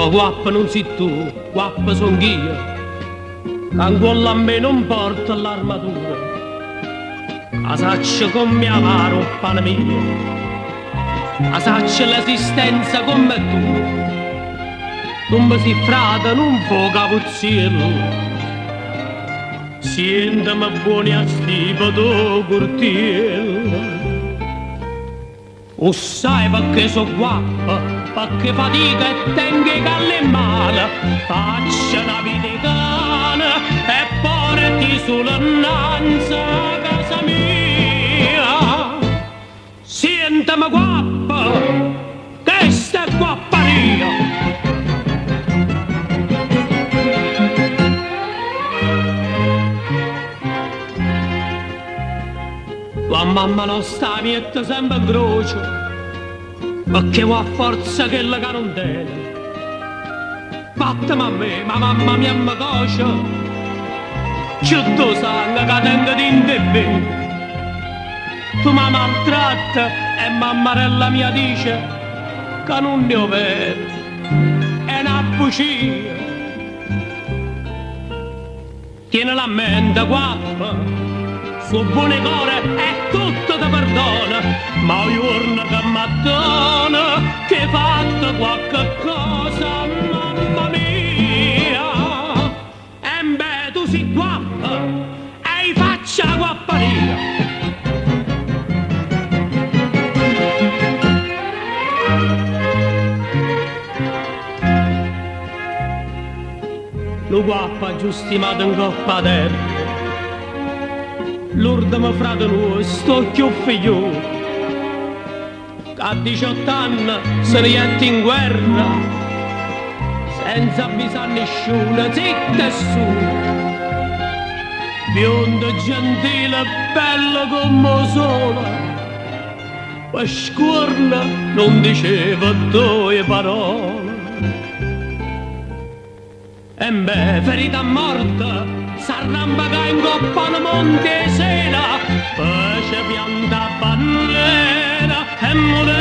Ma guappo nun si tu, guappo songh'io, ca 'ncuollo a me nun porta l'armatura, 'a saccio comm'è amaro 'o ppane mio, 'a saccio l'esistenza comm'è dura. Tu me si frate, nun fa 'o capuzziello, sienteme bbuono e astipate 'o curtiello. O ssaje pecché so' guappo? Pecché fatico e tengo 'e calle 'e mmane. Faccio na vita 'e cane e po' rett'i' sulo 'nnanze 'a casa mia. Sienteme guappo, chesta è guapparia! Tu a mamma nosta 'a miette sempe 'ncroce, pecché vuò a forza chello ca nun tene. Vatteme a me, ma mamma mia me coce, cchiù d' 'o sangue ca tengo dint' 'e vene. Tu me maltratte e mammarella mia dice ca nun è overo, è na bucia. Tienelo a mente, guappo, so' buono 'e core e tutto te perdono, ma 'o juorno che m'addono ch'hê fatto quacche cosa a mamma mia, embè tu si' guappo e i' faccio 'a guapparia. Nu guappo aggio stimato 'ncopp' 'a terra, l'urdemo frate nuosto, 'o cchiù figliulo, ca a diciott'anne se ne jette in guerra, senza avvisà a nisciuno, zitto e sulo. Biondo, gentile, bello comm' 'o sole, pe scuorno nun diceva ddoje parole. Embè, ferito a morte, s'arrampecaje 'ncopp' a nu monte 'e sera, pe ce piantà 'a bannera e murette.